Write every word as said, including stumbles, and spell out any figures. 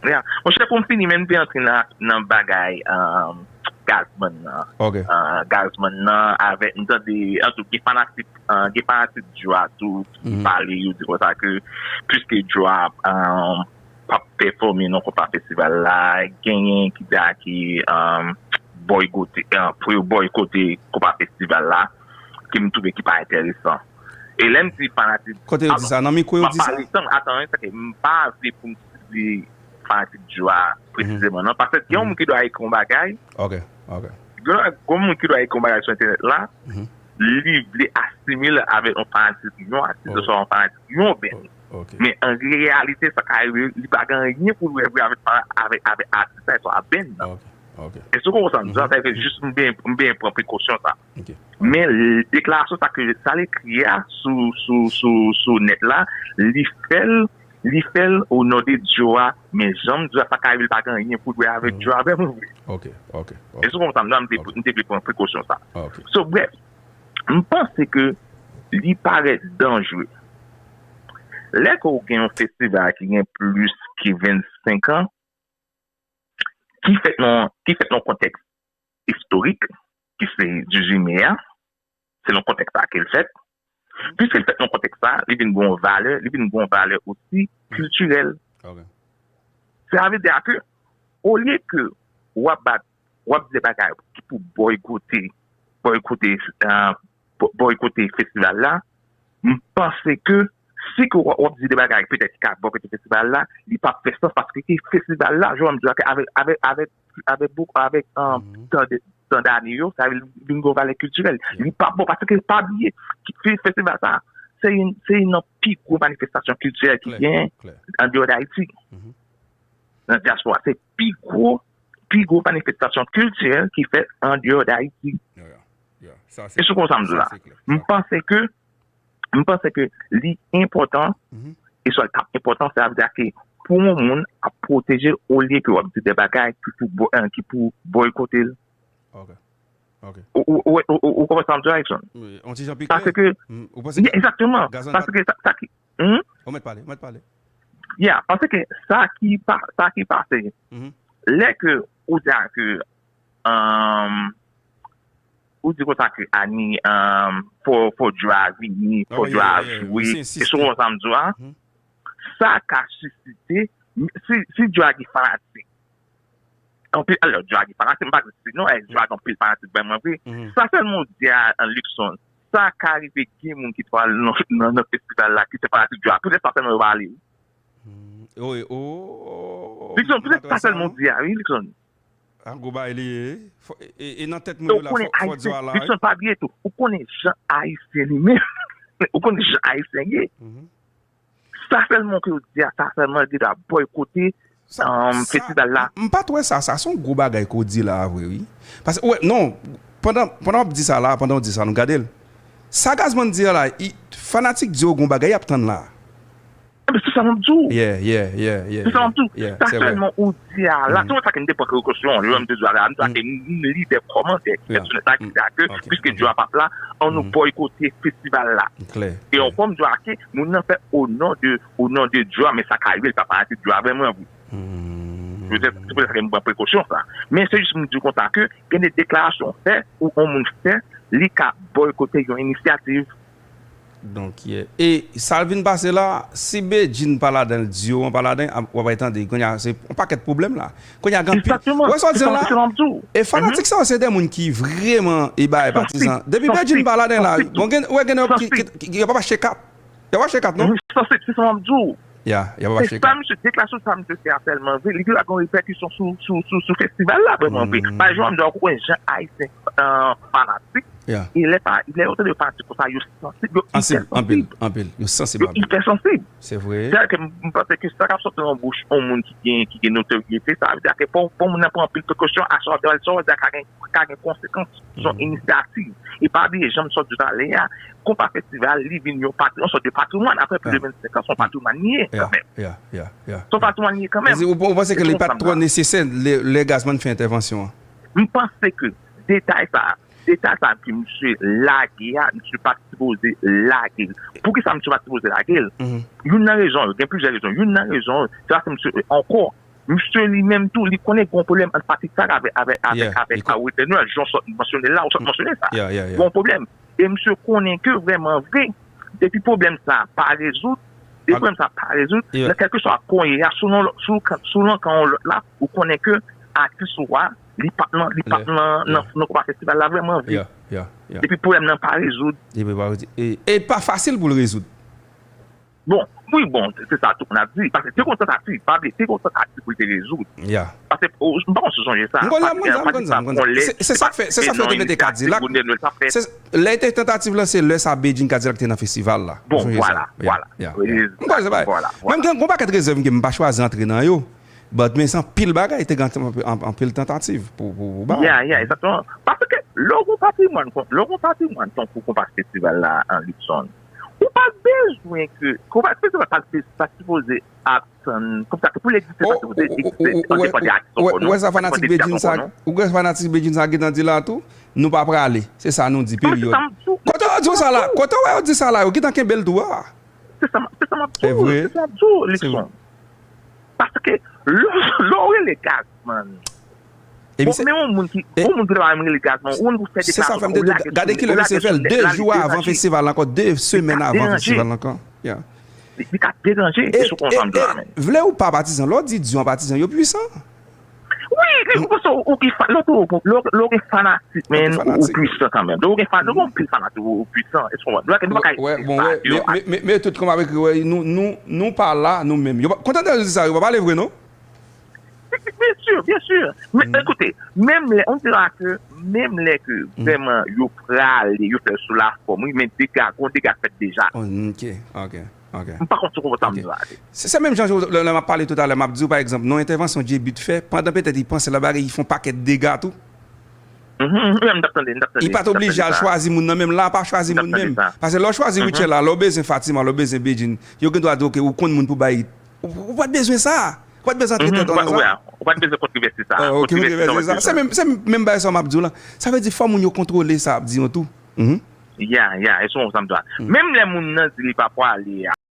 Yeah. Monchè, pou m fini, men m te antre nan, nan bagay um, Gazman nan. Ok. Uh, Gazman nan, avèk, m tande, an tou, gen fanatik, uh, gen fanatik Djwa tou, ki Mhm. pale, yo di konsa ke, piske Djwa um, p ap pèfòme nan konpa festival la, genyen ki da ki um, boykote, uh, pou yo boykote konpa festival la, ke m twouve ki pa enteresan. E lè m di fanatik Kote yo di sa? Nan mikwo yo m ap di sa? Pale tan, atan, sa ke m pa vle pou m site fanatik Djwa presizeman, non. Paske gen yon moun ki dwe ekri yon bagay, Ok, ok. gen yon moun ki dwe ekri yon bagay sou entènèt la, Mhm. li vle asimile avèk yon fanatik, yon atis, oswa yon fanatik, yon band. Ok. Men an reyalite, sa ka rive, li pa gen anyen pou l wè vre avèk, avèk, avèk atis la, oswa band nan. Ok, ok. Èske w konprann sa? Mhm. Sa fè ke jis m ben, m ben pran prekosyon sa. Ok. Men l- deklarasyon sa ke sa l ekri a sou, sou, sou, sou nèt la, li fè l, li fè l o non de Djwa, men jan m di a, sa ka rive l pa gen anyen pou l wè avèk Mhm. Djwa, vre m vre. Ok, ok, ok. Èske w konprann sa? M te, Ok. m te vle pran prekosyon sa. Ok. So, bref, m panse ke li parèt danjre. Lè ke w gen yon festival ki gen plis ke vennsenk an, ki fèt nan, ki fèt nan kontèks istorik, ki se dizuit me a, se nan kontèks sa ke l fèt. Piske l fèt nan kontèks sa, li vin gen yon valè, li vin gen yon valè osi kiltirèl. Ok. Sa vle di ke, olye ke w ap bat, w ap di de bagay ki pou boykote, boykote, uh, boykote festival la, m panse ke si ke w ap di de bagay petèt ki ka boykote festival la, li p ap fè sans paske ki festival la, jan m di a, avèk, avèk, avèk, avèk, avèk, um, tan de, tan dane yo, sa vin gen yon valè kiltirèl. Li p ap bon paske pa bliye, ki- festival sa, se yon, se yon nan pi gwo manifestasyon kiltirèl ki Klè, gen klè. Andeyò Dayiti. Mhm. Nan dyaspora, se pi gwo, pi gwo manifestasyon kiltirèl ki fèt andeyò Dayiti. Yeah, yeah. Sa se Èske w konprann sa m di la? Sa se klè. M panse ke, m panse ke li enpòtan, Mhm. e sa k ap enpòtan, sa vle di ke pou yon moun ap pwoteje l, olye ke w ap di de bagay ki pou bo- eh, ki pou boykote l. Ok. Ok. Ou, ou, ou, ou, ou konprann sa m di la, Erickson? Wi, on ti jan pi Paske klè. ke, Mm, Ou panse yeah, egzakteman, Gazman paske sa, sa ki, hmm? Ou mèt pale, ou mèt pale. Yeah, paske sa ki pa, sa ki pase, Mhm. lè ke ou di a ke, um, ou di konsa ke ani, um, fò, fò Djwa vini, fò Oh, Djwa yeah, yeah, yeah. Jwe, Ou se e ensiste. sou konsa m di a, Mhm. sa ka sisite, si, si Djwa gen fanatik, anpil, alò, Djwa gen fanatik, m pa di non, e Djwa gen anpil fanatik, vrèman vre. Mhm. Sa sèlman ou di a, an Luckson, sa ka rive gen moun ki pral nan, nan, nan festival la, ki se fanatik Djwa. Poutèt sa sèlman yo pa ale. Mm, Wi, oh. Luckson, poutèt sa sèlman ou di a, wi, Luckson. A gwo bagay li ye. Fò- E e nan tèt E moun ou yo la, konnen fò- fò Ayisyen, Djwa la, wi. Luckson, pa bliye tou, ou konnen jan Ayisyen li menm, ou konnen jan Ayisyen ye. Mhm. Sa sèlman ke yo di a, sa sèlman li ta boykote Sa- um, sa- festival la. M pa t wè sa, sa se yon gwo bagay ke w di la a vre, wi. Paske, wè, non, pandan, pandan w ap di sa la, pandan w di sa, nou gade l. Sa Gazman di a la, i- fanatik di yo gon bagay y ap tann la. Ebyen, se sa m ap di w. Yeah, yeah, yeah, yeah. Se sa m ap di w. Yeah, Sa se vre. sèlman ou di a la, Mm. se sa ke m te pwè prekosyon, lè m te di a la, m te di a ke m li de kòmantè ki fèt sou nèt la, ki di a ke, Ok. piske Djwa p ap la, an nou Mm. boykote festival la. Klè. E ankò m di a ke moun nan fè o non de, o non de Djwa, men sa ka rive, l pa fanatik Djwa vrèman vre. Hmm. Se poutèt sa ke m pran prekosyon sa. Men se jis m di konsa ke gen de deklarasyon fè ou yon moun fè, li ka boykote yon inisyativ. Donk, yeah. E sa l vin pase la, si Bedjine pa ladan l, Dio an pa ladan, ap- w ap tande, kounye a, se yon pakèt pwoblèm la. Kounye a, gen anpil. Egzakteman. Wè sa w di Se la? sa, se sa m ap di w. E fanatik sa yo se de moun ki vrèman e bay patizan. Depi Bedjine pa ladan la, bon, gen, wè, gen nèg ki, ki, ki, yo pa mache kat. Yo pa mache kat, non? Sansib, se sa m ap di w. Ya, yo pa mache Se sa kat. misye, deklarasyon sa misye fè a sèlman vre, li gen yon ripèkisyon sou, sou, sou, sou festival la, vrèman vre. Pa jan m di w, ou konnen jan Ayisyen euh, fanatik, Ya. e lè pa, lè yo tande fanatik konsa, yo sansib, yo Sansib, anpil, ipèsansib. anpil. Yo sansib, Yo anpil. Ipèsansib. Se vre. Sètadi ke m panse ke sa k ap soti nan bouch yon moun ki gen, ki gen notoryete, sa vle di ke pou, pou moun nan pran anpil prekosyon, a sa w ap di a, ka gen, ka gen konsekans. Se yon inisyativ. E pa bliye, jan m sot di w talè a, konpa festival, li vin yon pat-, yon sòt de patrimwàn. Apre plis de vennsenk an, se yon patrimwàn li ye, Ya, kanmenm. Ya, ya, ya. Se yon patrimwàn li ye, kanmenm. Ou, ou panse ke Se li konsa pa m twò la. Nesesè lè, lè Gazman fè entèvansyon an? M panse ke detay sa, detay sa ke misye lage a, misye pa t sipoze lage l. Poukisa misye pa t sipoze lage l? Mhm. Youn nan rezon yo, gen plizyè rezon. Youn nan rezon yo, se paske misye, ankò, Misye li menm tou, li konnen gen yon pwoblèm ant Patrick Sarr avèk, avèk, avèk, avèk Whitney Noël, jan w sot mansyone l la, ou sot mansyone sa. Gen yon pwoblèm. E misye konnen ke vrèman vre, depi pwoblèm sa a pa rezoud, depi pwoblèm sa a pa rezoud, nan kèlkeswa kote w ye a, sou yon lòt, sou, sou nan kan yon lòt la, ou konnen ke atis ou a, li p ap nan, li p ap nan, nan, nan konba festival la vrèman vre. Depi pwoblèm nan pa rezoud. E, e pa fasil pou l rezoud. Bon, wi, bon, se, se sa tout moun ap di. Paske te gen yon tantativ, pa bliye, te gen yon tantativ pou l te rezoud. Paske, o, m pa konn si w sonje sa. M konn sa, m konn sa, m konn sa, m konn sa. Se, se sa k fè, se sa k fè yo te mete Kadilak. Lè te tantativ lan, se lè sa Bedjine Kadilak te nan festival la. Bon, vwala, vwala. M konn se bagay. Mwen, m gen yon pakèt rezèv ke m pa chwazi antre nan yo. But, men se anpil bagay, te gen anpil, anpil tantativ pou, pou, pou bagay. Ya, ya, egzakteman. Paske lè w gen patrimwàn, lè w gen patrimwàn tankou konpa festival la, an Luckson, ou pa bezwen ke, konpa festival pa, pa sipoze ap tann, kòmsa ke pou l egziste, sa sipoze egziste, an depan de atis ankò, non? Ou wè sa fanatik Bedjine sa, ou wè fanatik Bedjine sa gentan di la tou? Nou pa prale. Se sa nou di, peryòd. Kote yo di w sa la? Kote w wè yo di sa la? Yo gentan kenbe l tou a. Se sa, se sa m ap di w, se sa m ap di w, Luckson. Paske lè, lè w rele Gazman, bon, men yon moun ki, yon moun ki ta renmen rele Gazman, yon moun pou fè deklarasyon, ou lage sou li, ou lage sou li, lage sou li, lage sou li. De jou avan festival la ankò, de semèn avan festival la ankò. Li, li ka deranje, e, e sou konsa m di w la menm. Vle ou pa patizan, lè w di di w an patizan, yo pwisan. Wi, wi, ou panse ou ki fan, lè w, lè w, lè w gen fanatik, men ou pwisan kanmenm. Lè w gen fan, lè w gen anpil fanatik, ou pwisan. Èske w konprann? Nou pa ka, nou pa ka egziste sa, men, men, men tout kòm ap ekri, wè, nou, nou, nou pa la, nou menm. Yo pa, kontan de di sa, yo pa pale vre, non? Byen si, byen si. Men, ekoute, menm lè, on dira ke, menm lè ke vrèman yo prale, yo fè l sou lafòm, wi, men dega, gon dega k fèt deja. Ok, ok. Ok. M pa konn si w konprann sa m di la. Se, se menm jan lè, lè m ap pale toutalè, m ap di w, pa egzanp, nan yon entèvansyon J-Beat fè, pandan petèt li panse l ap bagay, li fè yon pakèt dega tou. Mhm, mhm, m t ap tande, m t ap tande, m t ap tande sa. Li pa t oblije al chwazi moun nan menm, la pa chwazi moun menm. Paske lè w chwazi Rutshelle la, lè w bezwen Fatima, lè w bezwen Bedjine, yo gen dwa di w, ok, ou konn moun pou bay. Ou, ou pa t bezwen sa. Ou pa t bezwen antre tèt w nan sa. Ou pa t bezwen kontwovèse sa. Ah, ok, kontwovèse sa. Se menm, se menm bagay sa m ap di w la. Sa vle di fò moun yo kontwole sa ap di yo tou. Mhm. Ya, ya, e se yon sa m di w la. Menm lè moun nan di li pa prale a.